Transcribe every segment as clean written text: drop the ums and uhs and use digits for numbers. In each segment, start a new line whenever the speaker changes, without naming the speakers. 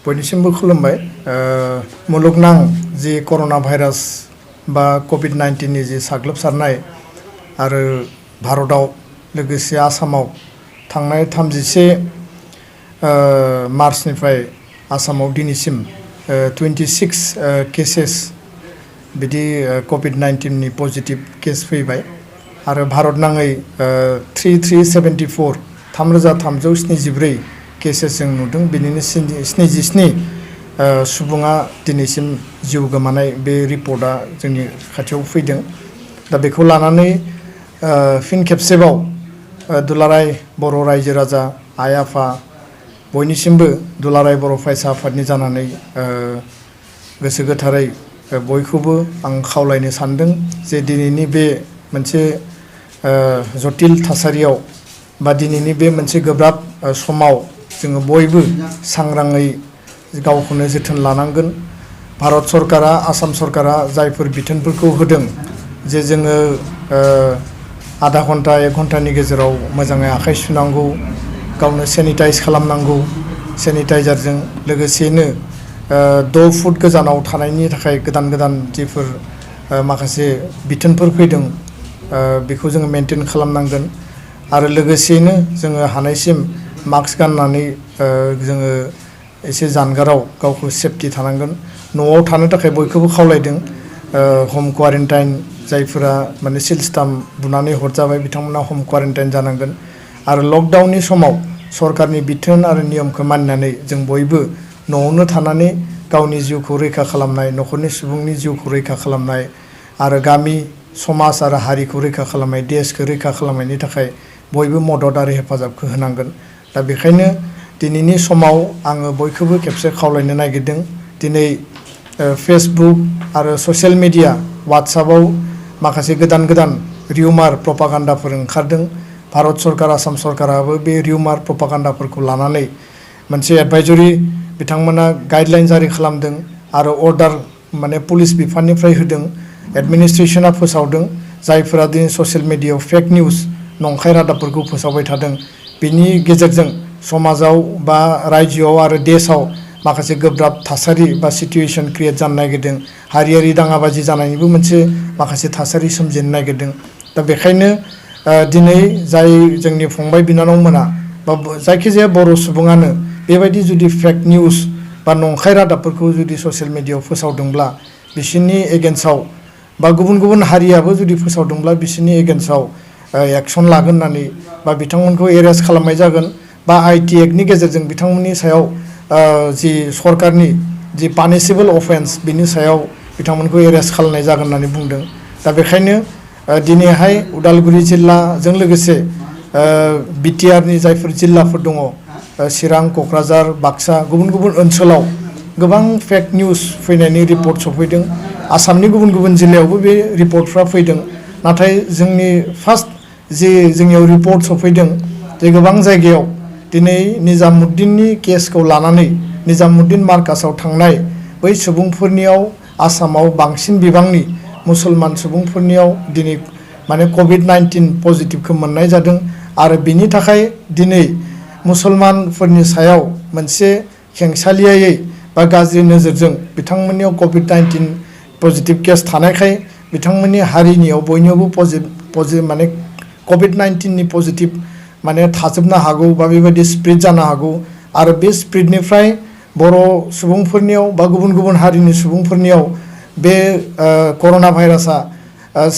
बयनिसिमबो खुलुमबाय मुलुगनां जि कर'ना भाइरास बा कोविड-19 नि जि साग्लोबसारनाय आरो भारताव लोगोसे आसामाव थांनाय 31 मार्चनिफ्राय आसामाव दिनैसिम 26 केसेस बिदि कोविड-19 नि पजिटिभ केस फैबाय आरो भारत नाङै 3374 केसेस जों नुदों बिनिनो 77 सुबुङा दिनैसिम जिउ गोमानाय बे रिपर्टआ जोंनि खाथियाव फैदों दा बेखौ लानानै फिन खेबसेबाव दुलाराय बर' रायजो राजा आइ आफा बयनिसिमबो दुलाराय बर' फरायसा आफादनि जानानै गोसो गोथारै बयखौबो आं खावलायनो सानदों जे दिनैनि बे मोनसे जटिल थासारियाव बा दिनैनि बे मोनसे गोब्राब समाव जोङो बयबो सांग्राङै गावखौनो जोथोन लानांगोन भारत सरकारा आसाम सरकारा जायफोर बिथोनफोरखौ होदों जे जोङो आधा घन्टा 1 घन्टानि गेजेराव मोजाङै आखाइ सुनांगौ गावनो सेनिटाइज खालामनांगौ सेनिटाइजारजों लोगोसेनो 6 फुट गोजानाव थानायनि थाखाय गोदान जिफोर माखासे बिथोनफोर फैदों बेखौ जोङो मेनटेन खालामनांगोन आरो लोगोसेनो जोङो हानायसिम मास्क गाननानै जोङो एसे जानगाराव गावखौ सेफटि थानांगोन न'आव थानो थाखाय बयखौबो खावलायदों होम क्वारेन्टाइन जायफोरा माने सिल स्टाम्प बुनानै हरजाबाय बिथांमोना होम क्वारेन्टाइन जानांगोन आरो लकडाउननि समाव सरकारनि बिथोन आरो नियमखौ मानिनानै जों बयबो न'आवनो थानानै गावनि जिउखौ रैखा खालामनाय न'खरनि सुबुंनि जिउखौ रैखा खालामनाय आरो गामि समाज आरो हारिखौ रैखा खालामनाय देशखौ रैखा खालामनायनि थाखाय बयबो मदद आरो हेफाजाबखौ होनांगोन दा बेखायनो दिनैनि समाव आङो बयखौबो खेबसे खावलायनो नागिरदों दिनै फेसबुक आरो ससियेल मिडिया वाट्सएपआव माखासे गोदान रिउमार प्रपागान्डाफोर ओंखारदों भारत सरकार आसाम सरकाराबो बे रिउमार प्रपागान्डाफोरखौ लानानै मोनसे एडभाइजरि बिथांमोना गाइडलाइन जारि खालामदों आरो अर्डार माने पुलिस बिफाननिफ्राय होदों एडमिनिस्ट्रेशना फोसावदों जायफोरा दिनै ससियेल मिडियायाव फेक निउज नंखाय रादाबफोरखौ फोसावबाय थादों बिनि गेजेरजों समाजाव बा रायजोआव आरो देशआव माखासे गोब्राब थासारि बा सिचुएशन क्रिएट जानो नागिरदों हारियारि दाङाबाजि जानायनिबो मोनसे माखासे थासारि सोमजिनो नागिरदों दा बेखायनो दिनै जाय जोंनि फंबाय बिनानावमोना बा जायखिजाया बर' सुबुङानो बेबायदि जुदि फेक निउज बा नंखाय रादाबफोरखौ जुदि ससियेल मिडियायाव फोसावदोंब्ला बिसोरनि एगेन्स्टआव बा गुबुन हारियाबो जुदि फोसावदोंब्ला बिसोरनि एगेन्स्टआव एक्सन लागोन होननानै बा बिथांमोनखौ एरेस्ट खालामनाय जागोन बा आईटी एक्टनि गेजेरजों बिथांमोननि सायाव जि सरकारनि जि पानिशेबल अफेन्स बिनि सायाव बिथांमोनखौ एरेस्ट खालामनाय जागोन होननानै बुंदों दा बेखायनो दिनैहाय उदालगुरि जिल्लाजों लोगोसे बिटिआरनि जायफोर जिल्लाफोर दङ चिरां क'क्राझार बाक्सा गुबुन ओनसोलाव गोबां फेक निउज फैनायनि रिपर्ट सफैदों आसामनि गुबुन जिल्लायावबो बे रिपर्टफ्रा फैदों नाथाय जोंनि फार्स्ट जे जोंनियाव रिपर्ट सफैदों जे गोबां जायगायाव दिनै निजामुद्दिननि केसखौ लानानै निजामुद्दिन मार्कासाव थांनाय बै सुबुंफोरनियाव आसामाव बांसिन बिबांनि मुसलमान सुबुंफोरनियाव दिनै माने कोविड-19 पजिटिभखौ मोननाय जादों आरो बिनि थाखाय दिनै मुसलमानफोरनि सायाव मोनसे खेंसालियायै बा गाज्रि नोजोरजों बिथांमोननियाव कोविड-19 पजिटिभ केस थानायखाय बिथांमोननि हारिनियाव बयनियावबो माने कोविड-19 नि पजिटिभ माने थाजोबनो हागौ बा बेबायदि स्प्रेड जानो हागौ आरो बे स्प्रेडनिफ्राय बर' सुबुंफोरनियाव बा गुबुन हारिनि सुबुंफोरनियाव बे कर'ना भाइरासआ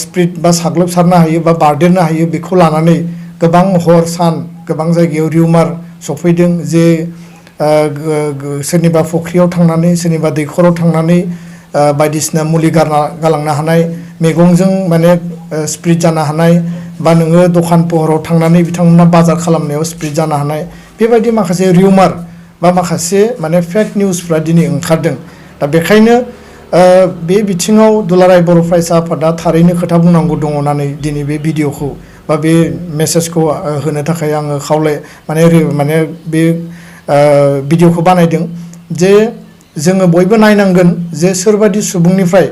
स्प्रेड बा साग्लोबसारनो हायो बा बारदेरनो हायो बेखौ लानानै गोबां हर सान गोबां जायगायाव रिउमार सफैदों जे सोरनिबा फुख्रियाव थांनानै सोरनिबा दैखराव थांनानै बायदिसिना मुलि गालांनो हानाय मैगंजों माने स्प्रेड जानो हानाय बा नोङो दखान पहराव थांनानै बिथांमोना बाजार खालामनायाव स्प्रेड जानो हानाय बेबायदि माखासे रिउमार बा माखासे माने फेक निउसफ्रा दिनै ओंखारदों दा बेखायनो बे बिथिङाव दुलाराय बर' फरायसा आफादा थारैनो खोथा बुंनांगौ दङ होननानै दिनै बे भिडिअखौ बा बे मेसेजखौ होनो थाखाय आङो माने बे भिडिअखौ बानायदों जे जोङो बयबो नायनांगोन जे सोरबादि सुबुंनिफ्राय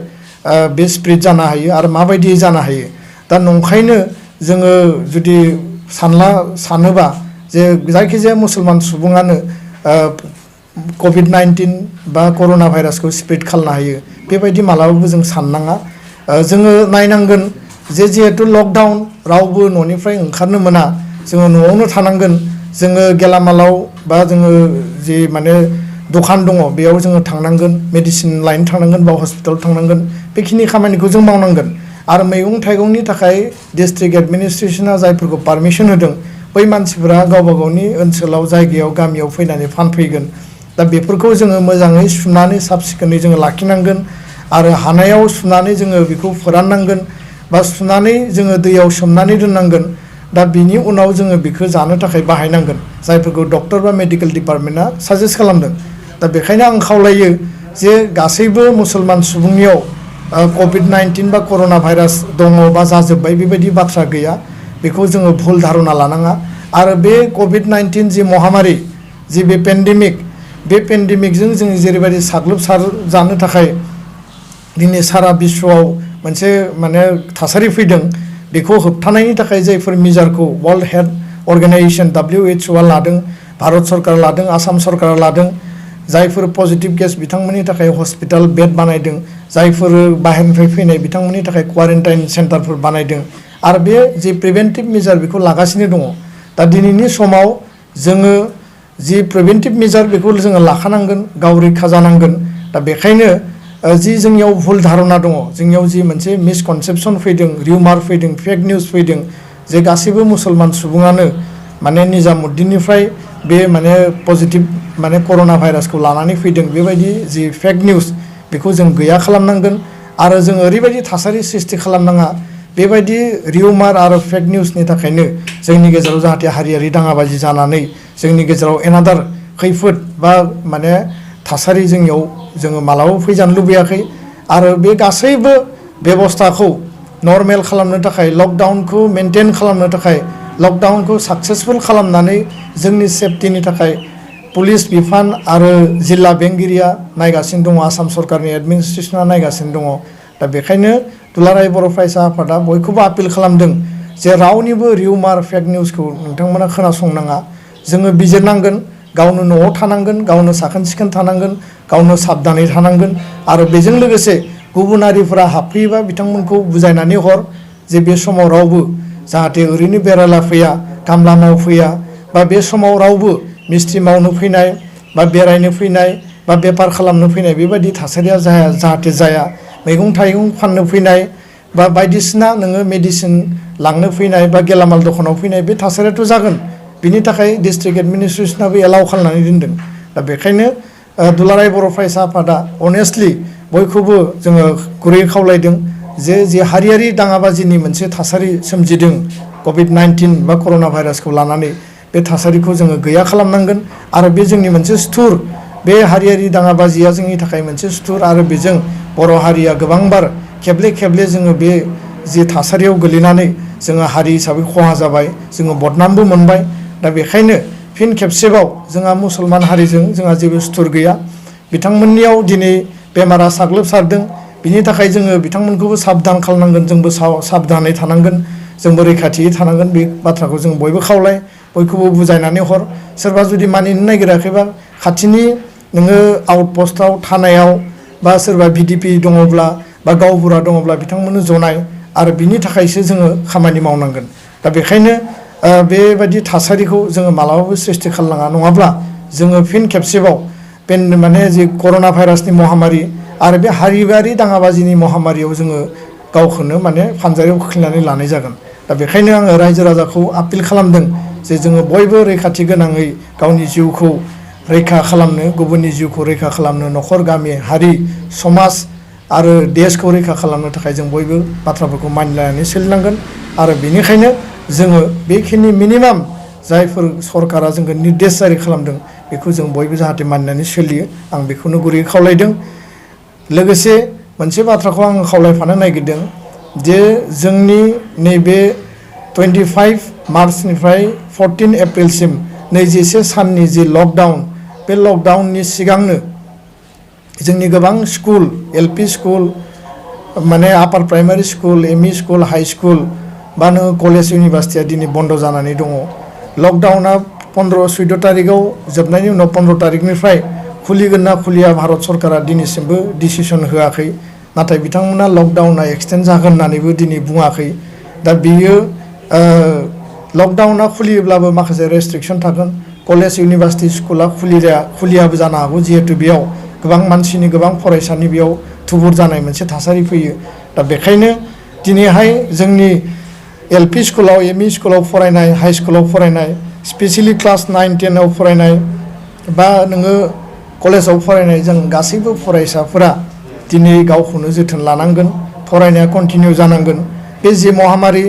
बे स्प्रेड जानो हायो आरो माबायदि जानो हायो दा नंखायनो जोङो जुदि सानोबा जे जायखिजाया मुसलमान सुबुङानो COVID-19 बा कर'ना भाइरासखौ स्प्रेड खालामनो हायो बेबायदि मालाबाबो जों साननाङा जोङो नायनांगोन जे जिहेतु लकडाउन रावबो न'निफ्राय ओंखारनो मोना जोङो न'आवनो थानांगोन जोङो गेलामालाव बा जोङो जि माने दखान दङ बेयाव जोङो थांनांगोन मेडिसिन लायनो थांनांगोन बा हस्पिटाल थांनांगोन बेखिनि खामानिखौ जों मावनांगोन आरो मैगं थाइगंनि थाखाय डिस्ट्रिक्ट एडमिनिस्ट्रेसना जायफोरखौ पारमिसन होदों बै मानसिफोरा गावबा गावनि ओनसोलाव जायगायाव गामियाव फैनानै फानफैगोन दा बेफोरखौ जोङो मोजाङै सुनानै साब सिखोनै जोङो लाखिनांगोन आरो हानायाव सुनानै जोङो बेखौ फोराननांगोन बा सुनानै जोङो दैयाव सोमनानै दोननांगोन दा बिनि उनाव जोङो बेखौ जानो थाखाय बाहायनांगोन जायफोरखौ डक्टर बा मेडिकेल डिपार्टमेन्टआ साजेस्ट खालामदों दा बेखायनो आं खावलायो जे गासैबो मुसलमान सुबुंनियाव COVID-19 बा कर'ना भाइरास दङ बा जाजोब्बाय बेबायदि बाथ्रा गैया बेखौ जोङो भुल धारना लानाङा आरो बे COVID-19 जि महामारि जि बे पेन्डेमिक बे पेन्डेमिकजों जों जेरैबायदि साग्लोबसारजानो थाखाय दिनै सारा बिश्वआव मोनसे माने थासारि फैदों बेखौ होबथानायनि थाखाय जायफोर मेजारखौ वर्ल्ड हेल्थ अर्गेनाइजेसन WHO लादों भारत सरकारा लादों आसाम सरकारा लादों जायफोर पजिटिभ केस बिथांमोननि थाखाय हस्पिटाल बेड बानायदों जायफोर बाहेरनिफ्राय फैनाय बिथांमोननि थाखाय क्वारेन्टाइन सेन्टारफोर बानायदों आरो बे जि प्रिभेन्टिभ मेजार बेखौ लागासिनो दङ दा दिनैनि समाव जोङो जि प्रिभेन्टिभ मेजार बेखौ जोङो लाखानांगोन गाव रैखा जानांगोन दा बेखायनो जि जोंनियाव भुल धारना दङ जोंनियाव जि मोनसे मिसकनसेपसन फैदों रिउमार फैदों फेक निउस फैदों जे गासैबो मुसलमान सुबुङानो माने निजामुद्दिननिफ्राय बे माने पजिटिभ माने कर'ना भाइरासखौ लानानै फैदों बेबायदि जि फेक निउस बेखौ जों गैया खालामनांगोन आरो जों ओरैबायदि थासारि सृष्टि खालामनाङा बेबायदि रिउमार आरो फेक निउसनि थाखायनो जोंनि गेजेराव जाहाथे हारियारि दाङाबाजि जानानै जोंनि गेजेराव एनादार खैफोद बा माने थासारि जोंनियाव जोङो मालाबाबो फैजानो लुबैयाखै आरो बे गासैबो बेबस्थाखौ नर्मेल खालामनो थाखाय लकडाउनखौ मेनटेन खालामनो थाखाय लकडाउनखौ साक्सेसफुल खालामनानै जोंनि सेफटिनि थाखाय पुलिस बिफान आरो जिल्ला बेंगिरिया नायगासिनो दङ आसाम सरकारनि एडमिनिस्ट्रेसना नायगासिनो दङ दा बेखायनो दुलाराय बर' फरायसा आफादा बयखौबो आपिल खालामदों जे रावनिबो रिउमार फेक निउसखौ नोंथांमोना खोनासंनाङा जोङो बिजिरनांगोन गावनो न'आव थानांगोन गावनो साखोन सिखोन थानांगोन गावनो साबधानै थानांगोन आरो बेजों लोगोसे गुबुनारिफोरा हाबफैयोबा बिथांमोनखौ बुजायनानै हर जे बे समाव रावबो जाहाथे ओरैनो बेरायला फैया खामला मावफैया बा बे समाव रावबो मिस्थि मावनो फैनाय बा बेरायनो फैनाय बा बेफार खालामनो फैनाय बेबायदि थासारिया जाहाथे जाया मैगं थाइगं फाननो फैनाय बा बायदिसिना नोङो मेडिसिन लांनो फैनाय बा गेलामाल दखानाव फैनाय बे थासारियाथ' जागोन बिनि थाखाय डिस्ट्रिक्ट एडमिनिस्ट्रेसनाबो एलाउ खालामनानै दोनदों दा बेखायनो दुलाराय बर' फरायसा आफादा अनेस्टलि बयखौबो जोङो गुरै खावलायदों जे हारियारि दाङाबाजिनि मोनसे थासारि सोमजिदों COVID-19 बा कर'ना भाइरासखौ लानानै बे थासारिखौ जोङो गैया खालामनांगोन आरो बे जोंनि मोनसे सुथुर बे हारियारि दाङाबाजिया जोंनि थाखाय मोनसे सुथुर आरो बेजों बर' हारिया गोबांबार खेबले जोङो बे जि थासारियाव गोलैनानै जोङो हारि हिसाबै खहा जाबाय जोङो बदनामबो मोनबाय दा बेखायनो फिन खेबसेबाव जोंहा मुसलमान हारिजों जोंहा जेबो सुथुर गैया बिथांमोननियाव दिनै बेमारा साग्लोबसारदों बिनि थाखाय जोङो बिथांमोनखौबो साबधान खालामनांगोन जोंबो साबधानै थानांगोन जोंबो रैखाथियै थानांगोन बे बाथ्राखौ जों बयबो खावलाय बयखौबो बुजायनानै हर सोरबा जुदि मानिनो नागिराखैबा खाथिनि नोङो आउटपस्टआव थानायाव बा सोरबा VDP दङब्ला बा गावबुरा दङब्ला बिथांमोननो जनाय आरो बिनि थाखायसो जोङो खामानि मावनांगोन दा बेखायनो बेबायदि थासारिखौ जोङो मालाबाबो सृष्टि खालामनाङा नङाब्ला जोङो फिन खेबसेबाव माने जि कर'ना भाइरासनि महामारि आरो बे हारियारि दाङाबाजिनि महामारियाव जोङो गावखौनो माने फानजारियाव खोख्लैनानै लानाय जागोन दा बेखायनो आङो रायजो राजाखौ आपिल खालामदों जे जोङो बयबो रैखाथि गोनाङै गावनि जिउखौ रैखा खालामनो गुबुननि जिउखौ रैखा खालामनो न'खर गामि हारि समाज आरो देशखौ रैखा खालामनो थाखाय जों बयबो बाथ्राफोरखौ मानिलायनानै सोलिनांगोन आरो बेनिखायनो जोङो बेखिनि मिनिमाम जायफोर सरकारा जोंखौ निर्देश जारि खालामदों बेखौ जों बयबो जाहाथे मानिनानै सोलियो आं बेखौनो गुरैयै खावलायदों लोगोसे मोनसे बाथ्राखौ आं खावलायफानो नागिरदों जे जोंनि नैबे 25 मार्चनिफ्राय 14 एप्रिलसिम 21 साननि जि लकडाउन बे लकडाउननि सिगांनो जोंनि गोबां स्कुल LP स्कुल माने आपार primary school ME school high school बा नोङो कलेज इउनिभार्सिटिया दिनै बन्द जानानै दङ लकडाउना 15-14 तारिखआव जोबनायनि उनाव 15 तारिखनिफ्राय खुलिगोन ना खुलिया भारत सरकारा दिनैसिमबो डिसिसन होआखै नाथाय बिथांमोना लकडाउना एक्सटेन्ड जागोन होननानैबो दिनै बुङाखै दा बियो लकडाउना खुलियोब्लाबो माखासे रेस्ट्रिक्सन थागोन कलेज इउनिभार्सिटि स्कुला खुलियाबो जानो हागौ जिहेतु बेयाव गोबां मानसिनि गोबां फरायसानि बेयाव थुबुर जानाय मोनसे थासारि फैयो दा बेखायनो दिनैहाय जोंनि एलपि स्कुलाव एमइ स्कुलाव फरायनाय हाई स्कुलाव फरायनाय स्पेसियेलि क्लास 9-10 आव फरायनाय बा नोङो कलेजाव फरायनाय जों गासैबो फरायसाफोरा दिनै गावखौनो जोथोन लानांगोन फरायनाया कन्टिनिउ जानांगोन बे जे महामारी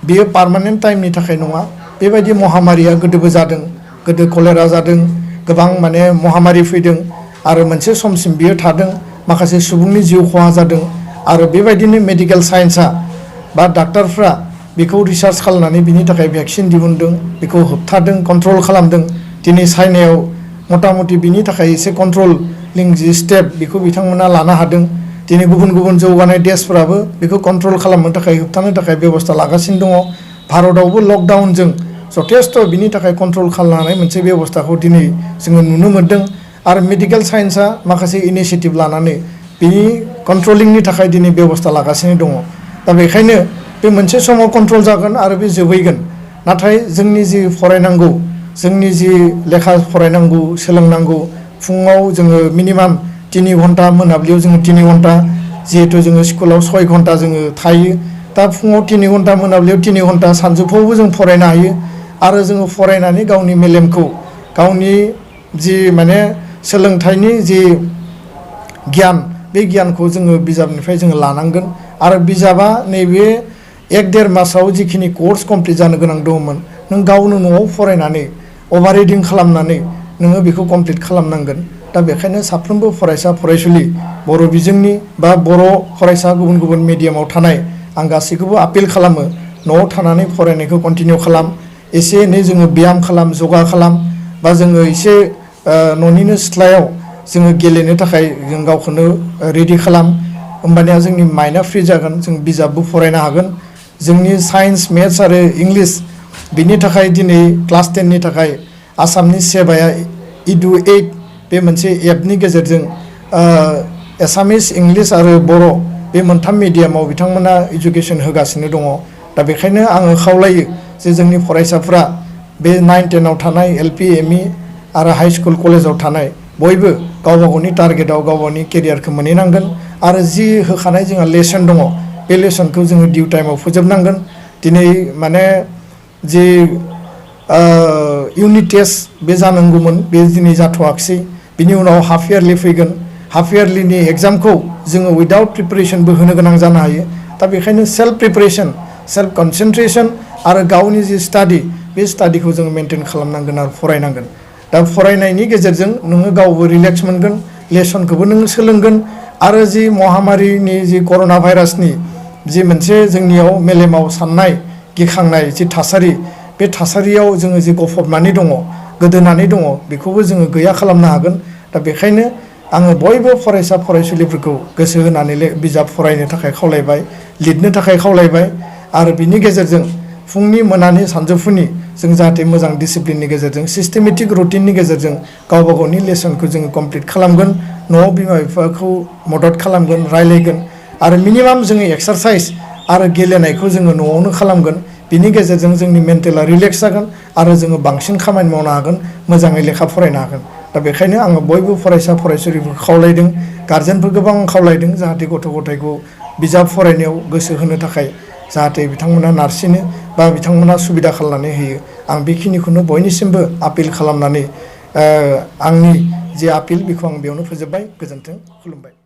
बेयो पार्मानेन्ट टाइमनि थाखाय नङा बेबायदि महामारिया गोदोबो जादों गोदो कलेरा जादों गोबां माने महामारी फैदों आरो मोनसे समसिम बियो थादों माखासे सुबुंनि जिउ खहा जादों आरो बेबायदिनो मेडिकेल साइन्सआ बा डाक्टारफ्रा बेखौ रिसार्च खालामनानै बिनि थाखाय भेक्सिन दिहुनदों बेखौ होबथादों कन्ट्रल खालामदों दिनै चाइनायाव मथा-मथि बिनि थाखाय एसे कन्ट्रलिं जि स्टेप बेखौ बिथांमोना लानो हादों दिनै गुबुन गुबुन जौगानाय देशफोराबो बेखौ कन्ट्रल खालामनो थाखाय होबथानो थाखाय बेबस्था लागासिनो दङ भारतआवबो लकडाउनजों जथेस्थ' बिनि थाखाय कन्ट्रल खालामनाय मोनसे बेबस्थाखौ दिनै जोङो नुनो मोन्दों आरो मेडिकेल साइन्सआ माखासे इनिशियेटिभ लानानै बिनि कन्ट्रलिंनि थाखाय दिनै बेबस्था लागासिनो दङ दा बेखायनो बे मोनसे समाव कन्ट्रल जागोन आरो बे जोबहैगोन नाथाय जोंनि जि फरायनांगौ जोंनि जि लेखा फरायनांगौ सोलोंनांगौ फुङाव जोङो मिनिमाम 3 घन्टा मोनाबिलियाव जोङो 3 घन्टा जिहेतु जोङो स्कुलाव 6 घन्टा जोङो थायो दा फुङाव 3 घन्टा मोनाबिलियाव 3 घन्टा सानजौफुआवबो जों फरायनो हायो आरो जोङो फरायनानै गावनि मेलेमखौ गावनि जि माने सोलोंथाइनि जि गियान बे गियानखौ जोङो बिजाबनिफ्राय जोङो लानांगोन आरो बिजाबा नैबे 1-1.5 मासाव जिखिनि कर्स कमप्लिट जानो गोनां दङमोन नों गावनो न'आव फरायनानै अभार रिडिं खालामनानै नोङो बेखौ कमप्लिट खालामनांगोन दा बेखायनो साफ्रोमबो फरायसा फरायसुलि बर' बिजोंनि बा बर' फरायसा गुबुन गुबुन मिडियामाव थानाय आं गासैखौबो आपिल खालामो न'आव थानानै फरायनायखौ कन्टिनिउ खालाम एसे एनै जोङो ब्याम खालाम जगा खालाम बा जोङो एसे न'निनो सिथ्लायाव जोङो गेलेनो थाखाय जों गावखौनो रेडि खालाम होमबानिया जोंनि माइन्डआ फ्रि जागोन जों बिजाबबो फरायनो हागोन जोंनि साइन्स मेथ्स आरो इंलिश बिनि थाखाय दिनै क्लास 10 नि थाखाय आसामनि सेबाया इडु8 बे मोनसे एपनि गेजेरजों एसामिस इंलिश आरो बर' बे मोनथाम मिडियामाव बिथांमोना इडुकेसन होगासिनो दङ दा बेखायनो आङो खावलायो जे जोंनि फरायसाफ्रा बे 9-10 आव थानाय एलपि एमइ आरो हाई स्कुल कलेजाव थानाय बयबो गावबा गावनि टारगेटआव गावबानि केरियारखौ मोनहैनांगोन आरो जि होखानाय जोंहा लेसन दङ बे लेसनखौ जोङो डिउ टाइमाव फोजोबनांगोन दिनै माने जि इउनिट टेस्ट बे जानांगौमोन बे दिनै जाथ'वाखिसै बिनि उनाव हाफ इयारलि फैगोन हाफ इयारलिनि एग्जामखौ जोङो उइदाउट प्रिपारेसनबो होनो गोनां जानो हायो दा बेखायनो सेल्फ प्रिपारेसन सेल्फ कनसेन्ट्रेसन आरो गावनि जि स्टाडि बे स्टाडिखौ जोङो मेनटेन खालामनांगोन आरो फरायनांगोन दा फरायनायनि गेजेरजों नोङो गावबो रिलेक्स मोनगोन लेसनखौबो नोङो सोलोंगोन आरो जि महामारिनि जि कर'ना भाइरासनि जि मोनसे जोंनियाव मेलेमाव साननाय गिखांनाय जि थासारि बे थासारियाव जोङो जि गफबनानै दङ गोदोनानै दङ बेखौबो जोङो गैया खालामनो हागोन दा बेखायनो आङो बयबो फरायसा फरायसुलिफोरखौ गोसो होनानै बिजाब फरायनो थाखाय खावलायबाय लिरनो थाखाय खावलायबाय आरो बिनि गेजेरजों फुंनि मोनानि सानजौफुनि जों जाहाथे मोजां डिसिप्लिननि गेजेरजों सिस्टेमेटिक रुटिननि गेजेरजों गावबा गावनि लेसनखौ जोङो कमप्लिट खालामगोन न'आव बिमा बिफाखौ मदद खालामगोन रायलायगोन आरो मिनिमाम जोङो एक्सारसाइज आरो गेलेनायखौ जोङो न'आवनो खालामगोन बिनि गेजेरजों जोंनि मेन्टेला रिलेक्स जागोन आरो जोङो बांसिन खामानि मावनो हागोन मोजाङै लेखा फरायनो हागोन दा बेखायनो आङो बयबो फरायसा फरायसुलिफोरखौ खावलायदों गार्जेनफोरखौबो आं खावलायदों जाहाथे गथ' गथायखौ बिजाब फरायनायाव गोसो होनो थाखाय जाहाथे बिथांमोना नारसिनो बा बिथांमोना सुबिदा खालामनानै होयो आं बेखिनिखौनो बयनिसिमबो आपिल खालामनानै आंनि जे आपिल बेखौ आं बेयावनो फोजोबबाय गोजोन्थों खुलुमबाय